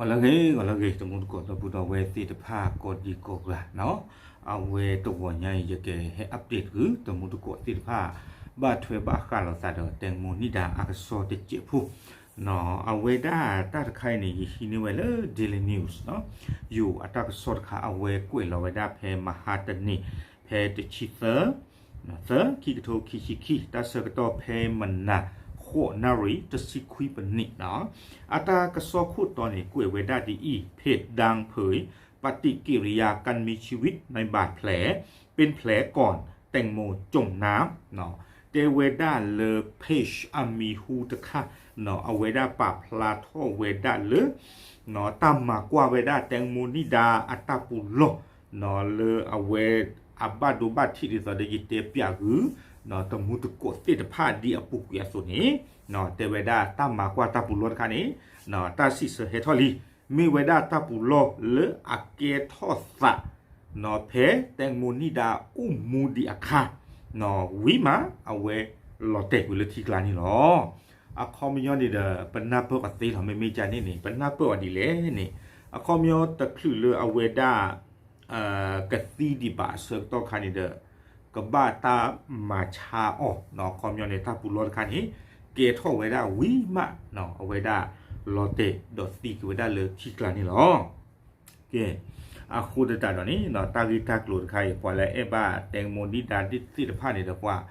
ဂီၤလၢအဂ့ၤ ဂီၤလၢအဂ့ၤ တမူတကိးဒီပုၢ်ဒီဝဲၢ်သ့ၣ်တဖၣ် ကိးဒံကိးဂၤနီၤ, အဝဲတဂီၤညါအံၤ ယကဟဲ update ဃုာ် တမူတကိးသ့ၣ်တဖၣ် ဘၣ်ထွဲဘၣ်ဃးလိာ်သးဒီး တဲမိၣ်နံၣ်ဒါအကစီၣ်တစဲးဖိ အဝဲဒၣ်တၢ်တခါအံၤန့ၣ် ယဟံးန့ၢ်ဝဲလၢ Daily News နီၤ, ယိၤအတၢ်ကစီၣ်တခါ အဝဲကွဲးလီၤဝဲဒၣ်ဖဲမဟါတနံၤ ဖဲတဆံသၢ သၢ ခံကထိခံဆံခံ တၢ်ဆၢကတီၢ်ဖဲမနၤ ဃိးနၣ်ရံၣ် တဆံခွံပနံးနီၤ, အတၢ်ကစီၣ်ခိၣ်တီန့ၣ် ကွဲးဝဲဒၣ်ဒ်အံၤ เพจดังเผย ปฏิกิริยาการมีชีวิตในบาดแผล เป็นแผลก่อนแตงโมจมน้ำ တဲဝဲဒၣ်လၢ page အမံၤဟူတခါနီၤ, အဝဲဒၣ်ပာ်ဖျါထီၣ်ဝဲဒၣ်လၢ တၢ်မၤကွၢ်ဝဲဒၣ် တဲမိၣ်နံၣ်ဒါအတၢ်ပူၤလီၢ် လၢအဝဲအဘၣ်ဒိဘၣ်ထံးဒ်သိးဒီး ယတဲပၠးဃုာ် တမူတကိးသ့ၣ်တဖၣ်ဒ်အပူၤကွံာ်အသိးန့ၣ်, တဲဝဲဒၣ်တၢ်မၤကွၢ်တၢ်ပူၤလီၢ်တခါန့ၣ် တၢ်စံးဆၢဟဲထီၣ်လံ, မ့ၢ်ဝဲဒၣ်တၢ်ပူၤလီၢ်လၢအကဲထီၣ်သး ဖဲတဲမိၣ်နံၣ်ဒါအိၣ်မူဒံးအခါ ဝံၤမး အဝဲလီၤတဲာ်ကွံာ်လၢထံကျါန့ၣ်လီၤ. အခီပညီန့ၣ်ဒီး ပနၢ်ပၢၢ်အီၤသ့လီၤ, မ့မ့ၢ်ကန့ၣ်န့ၣ် ပနၢ်ပၢၢ်အီၤဒ်လဲၣ်န့ၣ်, အခီပညီတချုးလၢအဝဲဒၣ် ကသံဒံးဘၣ်အဆၢကတီၢ်ခါန့ၣ်ဒီး ကဘၣ်တၢ်မၤဆါအီၤ, အခီပညီန့ၣ် တၢ်ပူၤလီၢ်တခါန့ၣ် ကဲထီၣ်ဝဲဒၣ်ဝံၤမး အဝဲဒၣ်လီၤတဲာ်ဒီးသံက့ၤဝဲဒၣ်လၢထံကျါန့ၣ်လီၤ. ကဲ, အဃိသတးဒီးန့ၣ် တၢ်ဂ့ၢ်တၢ်ကျိၤတခါအံၤ ပှၤလၢအအဲၣ်ဘၣ်တဲမိၣ်နံၣ်ဒါသ့ၣ်တဖၣ်န့ၣ်ဒီး ပှၤ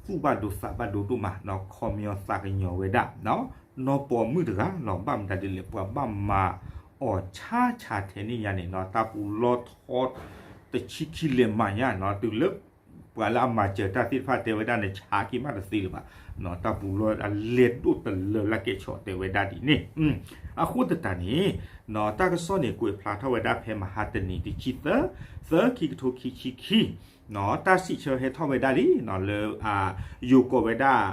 သူၣ်ဘၣ်ဒိသးဘၣ်ဒိဒိၣ်မး, ခီပညီသးကညီၤဝဲဒၣ် နီၢ်ပိာ်မုၣ်တဂၤနီၤ, ဘၣ်မတၤဒ်လဲၣ် ပှၤဘၣ်မၤအီၤဆါဆါထဲန့ၣ်ညါန့ၣ်နီၤ, တၢ်ပူၤလီၢ်ထီ တဆံခံလဲးမးညါနီၤ, တုၤလၢပှၤလၢအမၤစၢၤတၢ်သ့ၣ်တဖၣ်တဲဝဲဒၣ်န့ၣ် ဆါက့ၤမးတသ့လၢၤဘၣ်, တၢ်ပူၤလီၢ်အလဲၢ်ဒိၣ်တလၢလၢကဲဆီးတဲဝဲဒၣ်ဒ်န့ၣ်, အဃိသတးန့ၣ် တၢ်ကစီၣ်န့ၣ် ကွဲးဖျါထီၣ်ဝဲဒၣ်ဖဲမဟါတနံၤ တဆံသၢ သၢ ခံကထိခံဆံခံ တၢ်စံးဆၢဟဲထီၣ်ဝဲဒၣ်လံ လၢ ယိၤကိးဝဲဒၣ်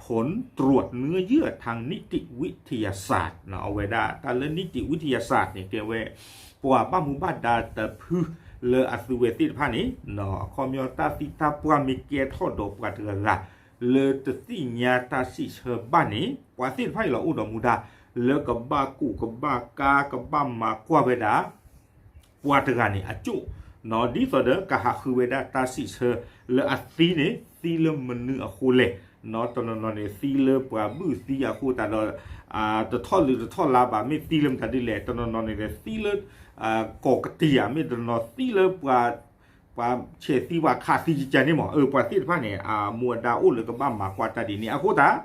ผลตรวจเนื้อเยื่อทางนิติวิทยาศาสตร์ အဝဲဒၣ်တၢ်လၢ นิติวิทยาศาสตร์ န့ၣ် ကဲဝဲ ပှၤဘၣ်မူဘၣ်ဒါတဖု လၢအသုဝဲသ့ၣ်တဖၣ်န့ၣ် အခီပညီတၢ်သံတၢ်ပှၢ်မ့ၢ်ကဲထီၣ်ဒီးပှၤတဂၤဂၤ လၢတသ့ၣ်ညါတၢ်စံးဆၢဘၣ်န့ၣ် ပှၤသ့ၣ်တဖၣ်အံၤလီၤအိၣ်ဒီးမူဒါ လၢကဘၣ်ကူၣ်ကဘၣ်ကါ ကဘၣ်မၤကွၢ်ဝဲဒၣ် ပှၤတဂၤန့ၣ်အကၠိၣ် ဒ်သိးဒီးကဟးဃုဝဲဒၣ်တၢ်စံးဆၢလၢအသံန့ၣ် သံလၢမနုၤအဃိလဲၣ်, တနီၤနီၤန့ၣ် သံလၢပှၤဘုၣ်သံအဃိသတးဒီး တထီၣ်လုးတထီၣ်လါဘၣ် မ့ၢ်သံလၢမတၤဒ်လဲၣ်, တနီၤနီၤန့ၣ် သံလၢ ကိးကတံာ်ဧါ, မ့ၢ်တနီၤသံလၢပှၤ ပှၤဆဲးသံပှၤခးသံကကန့ၣ်မး, ပှၤသ့ၣ်တဖၣ်န့ၣ် အမူအဒါအိၣ်လၢကဘၣ်မၤကွၢ်တၢ်ဒ်န့ၣ်အဃိသတး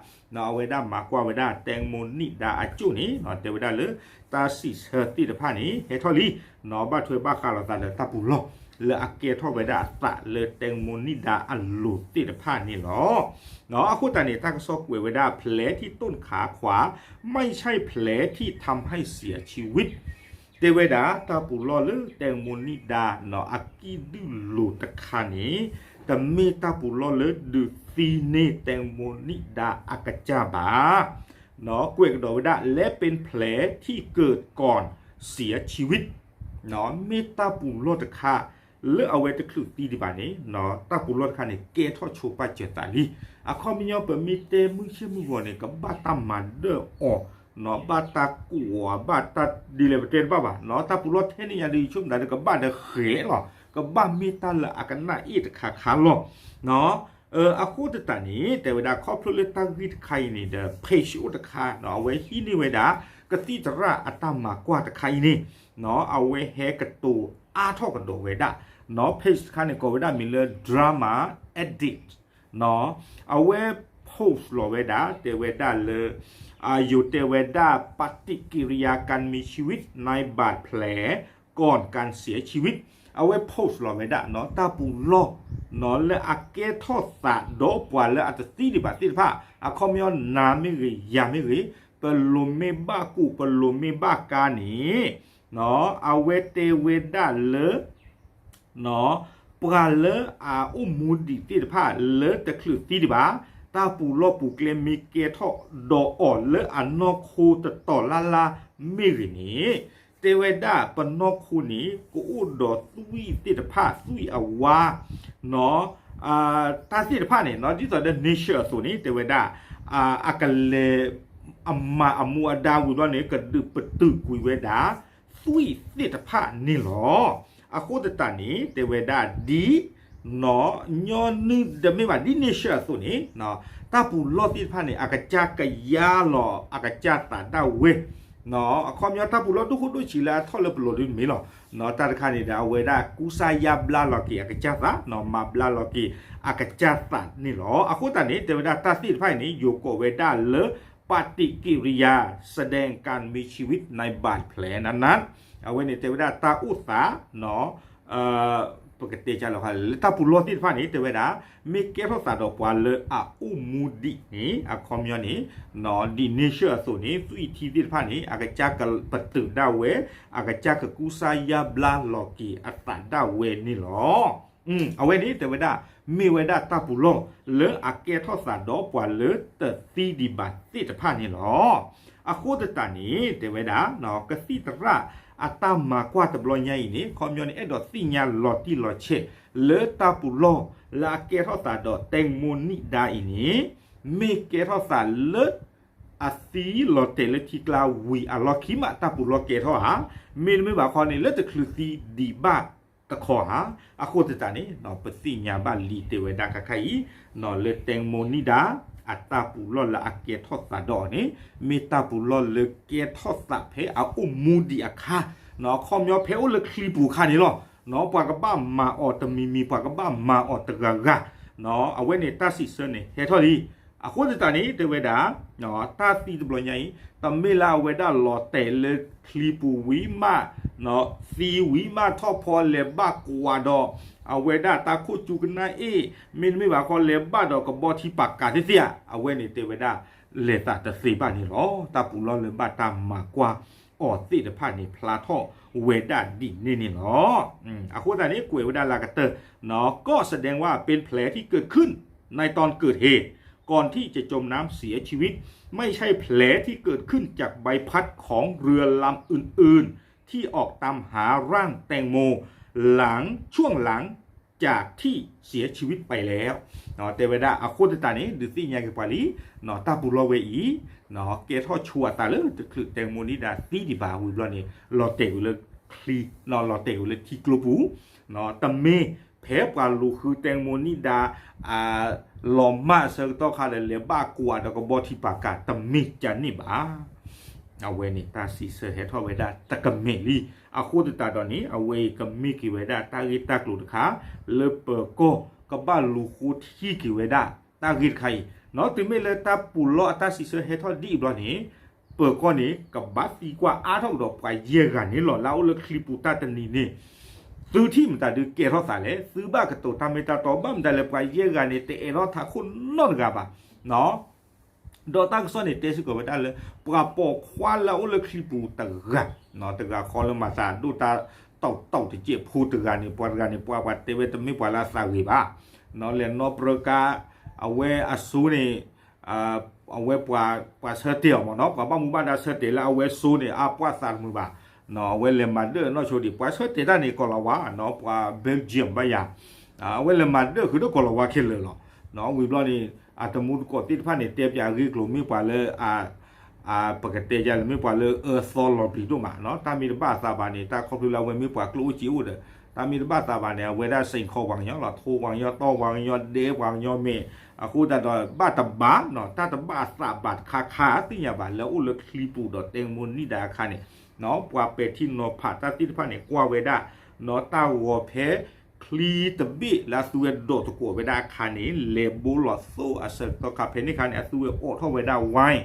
အဝဲဒၣ်မၤကွၢ်ဝဲဒၣ် တဲမိၣ်နံၣ်ဒါအကၠိၣ်န့ၣ် တဲဝဲဒၣ်လၢ တၢ်စံးဆၢသ့ၣ်တဖၣ်န့ၣ် ဟဲထီၣ်လံ ဘၣ်ထွဲဘၣ်ဃးလိာ်သးဒီးတၢ်ပူၤလီၢ် လၢအကဲထီၣ်ဝဲဒၣ်အသးလၢ တဲမိၣ်နံၣ်ဒါအလိၤသ့ၣ်တဖၣ်န့ၣ်လီၤ. အဃိသတးန့ၣ် တၢ်ကစီၣ်ကွဲးဝဲဒၣ် แผลที่ต้นขาขวา ไม่ใช่แผลที่ทำให้เสียชีวิต တဲဝဲဒၣ် တၢ်ပူၤလီၢ်လၢ တဲမိၣ်နံၣ်ဒါ အကံၣ်ဒုၣ်လိၤတခါန့ၣ် တမ့ၢ်တၢ်ပူၤလီၢ်လၢဒုးသံန့ၢ် တဲမိၣ်နံၣ်ဒါအကစၢ်ဘၣ် ကွဲးကဒီးဝဲဒၣ် และเป็นแผลที่เกิดก่อนเสียชีวิต မ့ၢ်တၢ်ပူၤလီၢ်တခါ လၢအဝဲတချုးသံဒံးဘၣ်န့ၣ် တၢ်ပူၤလီၢ်တခါန့ၣ် ကဲထီၣ်ဆိပာ်စၢၤသးလံ. အခီပညီ ပမ့ၢ်တဲမုၢ်ဆ့ၣ်မုၢ်ဂီၤန့ၣ် ကဘၣ်တၢ်မၤဒၢၣ်အီၤ ဘၣ်တၢ်ကူၣ်အီၤ ဘၣ်တၢ်ဒ်လဲၣ်ပတဲတဘၣ်ဘၣ် တၢ်ပူၤလီၢ်ထဲန့ၣ်ညါဒီး ဆိကမိၣ်တၢ်ဒီး ကဘၣ်ဒီးဃဲးလီၤ ကဘၣ်မ့ၢ်တၢ်လၢအကနၣ်အ့ၣ်တခါခါလီၤ. အဃိသတးန့ၣ် တဲဝဲဒၣ် ခီဖျိလၢတၢ်ဂ့ၢ်တခါအံၤန့ၣ်ဒီး page အိၣ်တခါ အဝဲဟံးန့ၢ်ဝဲဒၣ် ကသံၣ်သရၣ်အတၢ်မၤကွၢ်တခါအံၤန့ၣ် အဝဲဟဲကတိၤအါထီၣ်ကဒီးဝဲဒၣ် page တခါန့ၣ် ကိးဝဲဒၣ်မ့ၢ်လၢ Drama Addict အဝဲ post လီၤဝဲဒၣ် တဲဝဲဒၣ်လၢ ယိၤတဲဝဲဒၣ် ปฏิกิริยาการมีชีวิตในบาดแผลก่อนการเสียชีวิต အဝဲ post လီၤဝဲဒၣ် တၢ်ပူၤလီၢ် လၢအကဲထီၣ်သးဒီးပှၤလၢအတသံဒံးဘၣ်သ့ၣ်တဖၣ် အခီပညီနၤမ့ၢ်ဂ့ၤ ယၤမ့ၢ်ဂ့ၤ ပလိၤမ့ၢ်ဘၣ်ကူၣ် ပလိၤမ့ၢ်ဘၣ်ကါန့ၣ် အဝဲတဲဝဲဒၣ်လၢ ပှၤလၢအအိၣ်မူဒံးသ့ၣ်တဖၣ်လၢတချုးသံဒံးဘၣ် တၢ်ပူၤလီၢ်ပူၤကျဲမ့ၢ်ကဲထီၣ်ဒီးအီၤလၢအနီၢ်ခိတတီၤလၢ်လၢ်မ့ၢ်ဂ့ၤန့ၣ် တဲဝဲဒၣ်ပနီၢ်ခိန့ၣ် ကအိၣ်ဒီးသွံၣ်သ့ၣ်တဖၣ် သွံၣ်အဝါ တၢ်သ့ၣ်တဖၣ်န့ၣ် ဒ်သိးဒီး nature အသိးန့ၣ် တဲဝဲဒၣ် အကလဲၤ အမၤအမူအဒါဝံၤဘျီန့ၣ် ကဒုးပတုာ်ကွံာ်ဝဲဒၣ် သွံၣ်သ့ၣ်တဖၣ်န့ၣ်လီၤ. အဃိသတးန့ၣ် တဲဝဲဒၣ်ဒ် နီၢ်ညီနုၢ်တမ့ၢ်ဘၣ် ဒ်န့ၣ်ဆၢအသိးန့ၣ် တၢ်ပူၤလီၢ်သ့ၣ်တဖၣ်န့ၣ် အကစၢ်ကယါလီၤ အကစၢ်သးဒၣ်ဝဲ အခီပညီ တၢ်ပူၤလီၢ်ဒိၣ်ဃိဒိၣ်ဆံးလၢအထီၣ်လၢပလီၢ်ဒ်န့ၣ်မ့ၢ်လီၤ. တၢ်တခါန့ၣ်ဒီး အဝဲဒၣ်ကူစါယါဘျါလီၤက့ၤအကစၢ်သး မၤဘျါလီၤက့ၤအကစၢ်သးန့ၣ်လီၤ. အဃိသတးန့ၣ် တဲဝဲဒၣ်တၢ်သ့ၣ်တဖၣ်အံၤန့ၣ် ယိၤကိးဝဲဒၣ်လၢ ပฏิกิริยาแสดงการมีชีวิตในบาดแผลนั้นๆ အဝဲန့ၣ်တဲဝဲဒၣ်တၢ်အိၣ်သး ပကတဲလီၤ လၢတၢ်ပူၤလီၢ်သ့ၣ်တဖၣ်န့ၣ် တဲဝဲဒၣ် မ့ၢ်ကဲထီၣ်သးဒီးပှၤလၢအအိၣ်မူဒံးန့ၣ် အခီပညီန့ၣ် ဒ်န့ၣ်ဆၢအသိးန့ၣ် သွံၣ်ထံသ့ၣ်တဖၣ်န့ၣ် အကစၢ်ကပတုာ်ဒၣ်ဝဲ အကစၢ်ကကူစါယါဘျါလီၤက့ၤအသးဒၣ်ဝဲန့ၣ်လီၤ. အဝဲန့ၣ်တဲဝဲဒၣ် မ့ၢ်ဝဲဒၣ်တၢ်ပူၤလီၢ်လၢအကဲထီၣ်သးဒီးပှၤလၢတသံဒံးဘၣ်သ့ၣ်တဖၣ်န့ၣ်လီၤ. အဃိသတးန့ၣ် တဲဝဲဒၣ် ကသံၣ်သရၣ်အတၢ်မၤကွၢ်တဘျီညါအံၤန့ၣ် အခီပညီန့ၣ် အဲၣ်ဒိးသ့ၣ်ညါလီၤတံၢ်လီၤဆဲး လၢတၢ်ပူၤလီၢ်လၢအကဲထီၣ်သးဒီး แตงโมนิดา အံၤန့ၣ် မ့ၢ်ကဲထီၣ်သးလၢ အသံလီၤတဲာ်လၢထံကျါဝံၤအလီၢ်ခံမး တၢ်ပူၤလီၢ်ကဲထီၣ်ဧါ, မ့တမ့ၢ်ဘၣ်ခီန့ၣ် လၢတချုးသံဒံးဘၣ်တခီဧါ. အဃိသတးန့ၣ် ပသ့ၣ်ညါဘၣ်လံ တဲဝဲဒၣ်ခါခါအံၤ လၢ แตงโมนิดา အတၢ်ပူၤလီၢ်လၢအကဲထီၣ်သးဒီးအီၤန့ၣ် မ့ၢ်တၢ်ပူၤလီၢ်လၢကဲထီၣ်သးဖဲအအိၣ်မူဒံးအခါ, အခီပညီဖဲအိၣ်လၢချံပူၤအခါန့ၣ်လီၤ. ပှၤကဘၣ်မၤအီၤတမံၤမံၤ ပှၤကဘၣ်မၤအီၤတဂၤဂၤ, အဝဲန့ၣ်တၢ်စံးဆၢန့ၣ် ဟဲထီၣ်လံ. အဃိသတးန့ၣ် တဲဝဲဒၣ် တၢ်သံတဘျီညါအံၤ တမ့ၢ်လၢအဝဲဒၣ်လီၤတဲာ်လၢချံပူၤဝံၤမး, သံဝံၤမးထီၣ်ဖီလဲၤဘၣ်ကွၢ်ဒီး အဝဲဒၣ်တၢ်ခိၣ်ကၠူကနၣ်အ့ၣ်, မ့တမ့ၢ်ဘၣ်ခီလဲၤဘၣ်ဒီးကဘီထံပာ်ကၤသ့ၣ်သ့ၣ်ဧါ, အဝဲန့ၣ်တဲဝဲဒၣ် လဲၤသးတသ့ဘၣ်န့ၣ်လီၤ. တၢ်ပူၤလီၢ်လၢဘၣ်တၢ်မၤကွၢ်အီၤသ့ၣ်တဖၣ်န့ၣ် ဖျါထီၣ်ဝဲဒၣ်ဒ်န့ၣ်န့ၣ်လီၤ. အဃိသတးန့ၣ် ကွဲးဝဲဒၣ်လၢကတၢၢ် ก็แสดงว่าเป็นแผลที่เกิดขึ้นในตอนเกิดเหตุ ก่อนที่จะจมน้ำเสียชีวิต ไม่ใช่แผลที่เกิดขึ้นจากใบพัดของเรือลำอื่นๆ ที่ออกตามหาร่างแตงโมหลัง ช่วงหลังจากที่เสียชีวิตไปแล้ว တဲဝဲဒၣ် အဃိသတးန့ၣ် ဒုးသ့ၣ်ညါက့ၤပှၤလံ တၢ်ပူၤလီၢ်ဝဲအံၤ ကဲထီၣ်ဆိအသးလၢတချုး แตงโมนิดา သံဒံးဘၣ်ဝံၤဘျီန့ၣ် လီၤတဲာ်ဝံၤလၢချံ, လီၤတဲာ်ဝံၤလၢထံကျိပူၤ, တမ့ၢ်ဖဲပှၤလူၤဃု แตงโมนิดา အလီၤမၢ်အဆၢကတီၢ်ခါဒီး လဲၤဘၣ်ကွၢ်ဒီးကဘီထံပာ်ကၤ တမ့ၢ်ကန့ၣ်ဘၣ်. အဝဲန့ၣ်တၢ်စံးဆၢဟဲထီၣ်ဝဲဒၣ်တကမဲာ်လံ. အဃိသတးဒီးန့ၣ် အဝဲအံၤကမ့ၢ်က့ၤဝဲဒၣ်တၢ်ဂ့ၢ်တၢ်ကျိၤတခါ လၢပၢၤကီၢ်ကဘၣ်လူၤဃုထံၣ်က့ၤဝဲဒၣ် တၢ်ဂ့ၢ်တခါအံၤ တုၤမ့ၢ်လၢတၢ်ပူၤလီၢ်အတၢ်စံးဆၢဟဲထီၣ်ဒ်အံၤဘျီန့ၣ် ပၢၤကီၢ်န့ၣ် ကဘၣ်သံကွၢ်အါထီၣ်ကဒီးပှၤယဲၢ်ဂၤန့ၣ်လီၤ. လၢအအိၣ်လၢချံပူၤတၢ်တနံၤန့ၣ် သုထံၣ်မတၤဒုးကဲထီၣ်သးလဲၣ်, သုဘၣ်ကတိၤတၢ်မ့ၢ်တၢ်တီ ဘၣ်မတၤလဲၣ် ပှၤယဲၢ်ဂၤန့ၣ် တအဲၣ်ထီၣ်ထးခိၣ်နီတဂၤဘၣ်. ဒီးတၢ်ကစီၣ်န့ၣ် တဲစ့ၢ်ကီးဝဲဒၣ်လၢ ပှၤပိာ်ခွါလၢအအိၣ်လၢချံပူၤတဂၤ, တဂၤဃီလၢမၤသးဒိၣ်တၢ်တီၢ်တီၢ်တစဲးဖိတဂၤန့ၣ် ပှၤတဂၤန့ၣ် ပှၤပှၤတဲဝဲတမ့ၢ်ပှၤလၢအသးဂ့ၤဘၣ်, လဲၤနီၣ်ပြၢကါ, အဝဲအစိန့ၣ် အဝဲပှၤဆၢတဲာ်အီၤမ့ၢ်နီၤ, ပှၤဘၣ်မူဘၣ်ဒါဆၢတဲာ်လၢအဝဲစိန့ၣ် အပှၢ်သးတမုာ်ဘၣ်, အဝဲလဲၤမၤဒၢၣ်နီၢ်ဆိဒံး ပှၤဆၢတဲာ်တၢ်န့ၣ်ကီၢ်လီၤဝါနီၤ, ပှၤ Belgium ဘၣ်ယၤ, အဝဲလဲၤမၤဒၢၣ်ဃုာ်ဒီးကီၢ်လီၤဝါခဲလၢာ်လီၤ. ဝံၤဘျီန့ၣ် အတမူတကိးသ့ၣ်တဖၣ်န့ၣ် တဲပၠးအဂ့ၢ်အကျိၤ မ့ၢ်ပှၤလၢ ပကတဲယၤလၢမ့ၢ်ပှၤလၢအၢသီလီၤပျံၤဒိၣ်မးနီၤ, တၢ်မ့ၢ်တဘၣ်အသးဘၣ်န့ၣ် တၢ်ခီဖျိလၢအဝဲမ့ၢ်ပှၤကျိၣ်အိၣ်စ့အိၣ်ဒီး တၢ်မ့ၢ်တဘၣ်အသးဘၣ်န့ၣ် အဝဲဒၣ်စ့ၣ်ခီပှၤကညီလီၤ, ထိပှၤကညီတီပှၤကညီဒဲပှၤကညီမဲာ်, အဃိသတးဒီးဘၣ်တဘၣ်နီၤ, တၢ်တဘၣ်အသးဘၣ်တခါခါသ့ၣ်ညါဘၣ် လၢအအိၣ်လၢချံပူၤဒီး แตงโมนิดา အခါန့ၣ် ပှၤပဲာ်ထံနီၤဖးတၢ်သ့ၣ်တဖၣ်န့ၣ် ကွၢ်ဝဲဒၣ် တၢ်ဂီၤဖဲချံတဘ့ၣ်လၢအသူဝဲဒိးသကိးဝဲဒၣ်အခါန့ၣ် လဲၤဘိလီၤသိအဆၢကတီၢ်ခါ ဖဲန့ၣ်အခါန့ၣ် အသူဝဲအိးထီၣ်ဝဲဒၣ် wine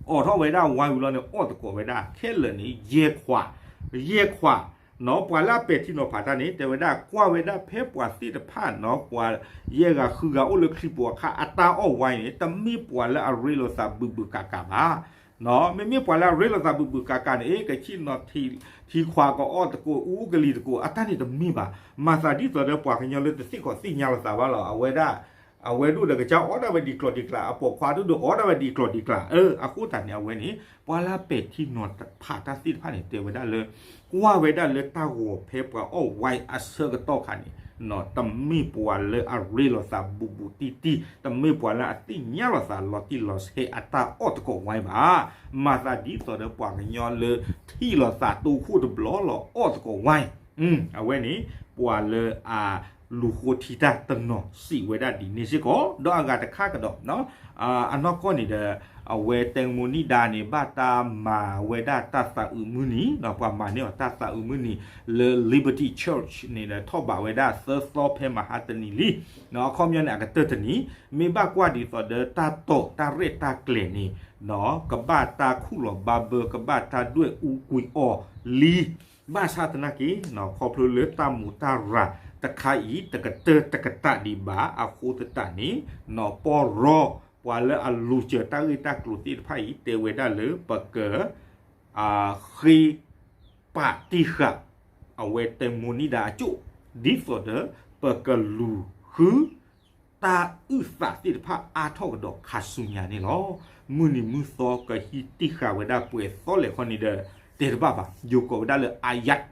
အိးထီၣ်ဝဲဒၣ် wine ဝံၤလီၤန့ၣ် အိၣ်သကိးဝဲဒၣ်ခဲလၢာ်န့ၣ် ယဲၢ်ခွး, ယဲၢ်ခွးနီၤ, ပှၤလၢအပဲာ်ထံနီၤဖးတၢ်န့ၣ် တဲဝဲဒၣ်ကွၢ်ဝဲဒၣ်ဖဲပှၤသ့ၣ်တဖၣ်နီၤ, ပှၤယဲၢ်ဂၤဃုဂၤအိၣ်လၢချံပူၤအခါ အတၢ်အီၣ် wine န့ၣ် တမ့ၢ်ပှၤလၢအရ့လိာ်သးဘုးဘုးကးကးဘၣ်. မ့မ့ၢ်ပှၤလၢအရ့လိာ်သးဘုးဘုးကးကးန့ၣ် ကဆံၣ်နီၤထံခွး ကအီၣ်သကိးအူကလံၤသကိး အတၢ်န့ၣ်တမ့ၢ်ဘၣ်. မၤသးဒ်သိးဒီးပှၤကညီလၢတသ့ၣ်ခီၣ်သ့ၣ်ညါလိာ်သးဘၣ်လီၤ. အဝဲဒၣ် အဝဲဒိၣ်ဒီးကစၢ်အီၣ်ဒၣ်ဝဲဒ်ကျိၤဒ်ကျး, အပိာ်ခွါဒိၣ်ဒီးအီၣ်ဒၣ်ဝဲဒ်ကျိၤဒ်ကျး. အဃိသတးန့ၣ် အဝဲန့ၣ် ပှၤလၢပဲာ်ထံနီၤဖးတၢ်သ့ၣ်တဖၣ်န့ၣ် တဲဝဲဒၣ်လၢ ကွၢ်ဝဲဒၣ်လၢတၢ်ဂီၤဖဲပှၤအီၣ် wine အဆၢကတီၢ်ခါန့ၣ် တမ့ၢ်ပှၤလၢအရ့လိာ်သးဘူးဘူးတံၢ်တံၢ်, တမ့ၢ်ပှၤလၢအသ့ၣ်ညါလိာ်သးလီၤတံၢ်လီၤဆဲးအတၢ်အီၣ်သကိးဝဲဘၣ်. မၤသးဒ်သိးဒီးပှၤကညီလၢထံၣ်လိာ်သးတိခိၣ်တဘျီလီၤအီၣ်သကိးဝဲ, အဝဲန့ၣ် ပှၤလၢအလူၤဃိထံတၢ်တနီၤစံးဝဲဒၣ်ဒ်န့ၣ်စ့ၢ်ကီး, ဒီးအဂၤတခါကဒီး အနီၢ်ကီၢ်န့ၣ်ဒီး အဝဲ တဲမိနံဒါ န့ၣ် ဘၣ်တၢ်မၤဝဲဒၣ်တၢ်သးအုးမုၢ်နံၤ, ပှၤမၤန့ၢ်အီၤတၢ်သးအုးမုၢ်နံၤ လၢ Liberty Church န့ၣ်ဒီး ထီၣ်ဘးဝဲဒၣ်သၢသီဖဲမဟါတနံၤလံ. အခီပညီန့ၣ် အကတၢၢ်တနံၤ, မ့ၢ်ဘၣ်ကွၢ်ဒ်သိးဒီးတၢ်တိာ်တၢ်ရဲၣ်တၢ်ကျဲၤန့ၣ် ကဘၣ်တၢ်ခူၣ်လီၤဘၣ်ဘၢ ကဘၣ်တၢ်ဒွဲၣ်အူကွံာ်အီၤလံ. ဘၣ်ဆၣ်သနာ်က့ ခီဖျိလၢတၢ်မူးတၢ်ရၤတခါအံၤ တကတၢၢ်တကတးဒံးဘၣ်အဃိသတးန့ၣ် ပီၢ်ရီ ပှၤလၢအလူၤစၢၤတၢ်ဂ့ၢ်တၢ်ကျိၤသ့ၣ်တဖၣ်အံၤ တဲဝဲဒၣ်လၢပက ဃ့ပာ်တ့ၢ်ဃာ် အဝဲ တဲမိနံဒါ အစိၣ် ဒ်သိးဒီး ပကလူၤဃု တၢ်အုၣ်သးသ့ၣ်တဖၣ်အါထီၣ်ကဒီးခါဆူညါန့ၣ်လီၤ. မုၢ်နံၤမုၢ်သီကဟံးတ့ၢ်ဃာ်ဝဲဒၣ်ပှဲၤသီလဲၣ်ခီန့ၣ်ဒီး တဲတဘၣ်ဘၣ်, ယိၤကိးဝဲဒၣ်လၢ အယး,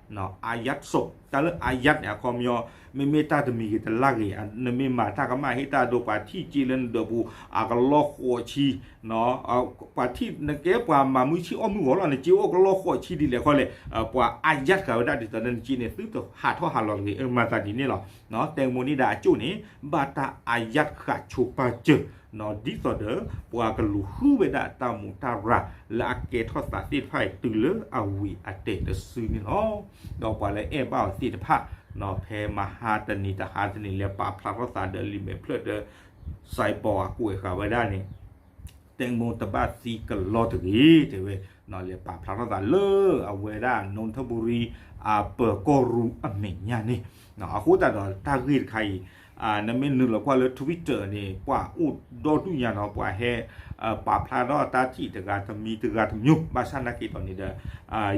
အယးစိး, တၢ်လၢ အယး န့ၣ် အခီပညီ မ့မ့ၢ်တၢ်တမံၤဂ့ၤတလၢ်ဂ့ၤ နမ့ၢ်မၤတၢ်ကမၣ်ဟ့ၣ်တၢ်ဒိ ပှၤထံၣ်က့လၢနဒၢးပူၤ အကလီၢ်ဃိးဆံ ပှၤထံၣ်နကဲပှၤမၤမုၢ်ဆ့ၣ်အီၣ်မုၢ်ဂီၤလီၤ နစ့အိၣ်ကလီၢ်ဃိးဆံဒ်လဲၣ်ခီလဲၣ်, ပှၤ အယး ဃာ်ဝဲဒၣ်ဒ်သိးဒီးနစ့န့ၣ် သုတဟးထီၣ်ဟးလီၤတဂ့ၤ, မၤသးဒ်န့ၣ်လီၤ. တဲမိနံဒါ အစိၣ် န့ၣ် ဘၣ်တၢ် အယး ဃာ်ဆိပာ်စၢၤ ဒ်သိးဒီး ပှၤကလူၤဃုဝဲဒၣ်တၢ်မူးတၢ်ရၤလၢအကဲထီၣ်သးသ့ၣ်တဖၣ်အံၤ တုၤလၢအဝံၤအတဲာ်တစုန့ၣ်လီၤ. ဒီးပှၤလၢအဲၣ်ဘၣ်အီၤသ့ၣ်တဖၣ် ဖဲမဟါတနံၤတဟါတနံၤ လဲၤပာ်ဖျါထီၣ်သးဒီးလံာ်မဲာ်ဖျၢၣ်ဒီး စဲးဘီအကွဲးဃာ်ဝဲဒၣ်န့ၣ် တဲမိတဘၣ်သံကလီတဂ့ၤ တဲဝဲ, လဲၤပာ်ဖျါထီၣ်သးလၢအဝဲဒၣ် နိထၢဘူရံ အပၢၤကီၢ်ရူၢ်အမဲာ်ညါန့ၣ်, အဃိသတးဒီးတၢ်ဂ့ၢ်တခါအံၤ နမ့ၢ်နုာ်လီၤကွၢ်လၢ Twitter န့ၣ် ပှၤအိၣ်ဒီဒူၣ်ညါနီၤ ပှၤဟဲ ပာ်ဖျါထီၣ်တၢ်ထံၣ်တဂၤတမံၤတဂၤတမျိုး ဘၣ်ဆၣ်နာ်က့ၤဒီးန့ၣ်ဒီး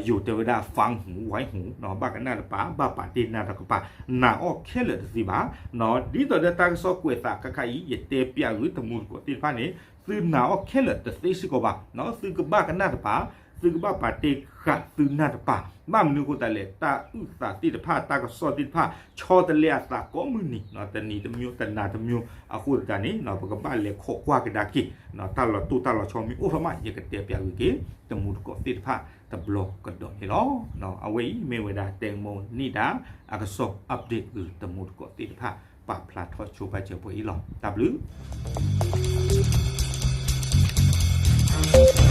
ယိၤတဲဝဲဒၣ် ဖၢၣ်ဟူးဝဲဟူး ဘၣ်ကနၣ်တပၤ ဘၣ်ပာ်တ့ၢ်နၢ်တကပၤ နာ်အီၣ်ခဲလၢာ်တသ့ဘၣ်. ဒ်သိးဒီးတၢ်ကစီၣ်ကွဲးသးခါခါအံၤ ယတဲပျးဂ့ၤတမူတကိးသ့ၣ်တဖၣ်န့ၣ် သုနာ်အီၣ်ခဲလၢာ်တသ့စ့ၢ်ကီးဘၣ်. သုကဘၣ်ကနၣ်တပၤ သုကဘၣ်ပာ်တ့ၢ်ဃာ်သုနၢ်တပၤ ဘၣ်မနုၤအဃိသတးလဲၣ် တၢ်အုၣ်သးသ့ၣ်တဖၣ် တၢ်ကစီၣ်သ့ၣ်တဖၣ် ဆီတလဲအသးကိးမုၢ်နံၤ တနံၤတမျိုး တနၤတမျိုး အဃိသတးန့ၣ် ပကဘၣ်လဲၤခိးကွၢ်ကဒါက့ၤ တၢ်လီၤတိၢ်တၢ်လီၤဆီမ့ၢ်အိၣ်ထီၣ်မး ယကတဲပျးဂ့ၤက့ၤ တမူတကိးသ့ၣ်တဖၣ် တဘျီကဒီးန့ၣ်လီၤ. အဝဲအံၤမ့ၢ်ဝဲဒၣ် တဲမိနံဒါ အကစီၣ် update ဂ့ၤတမူတကိးသ့ၣ်တဖၣ် ပာ်ဖျါထီၣ်ဆိပာ်စၢၤပှဲၤအံၤလီၤ. တၢ်ဘျုး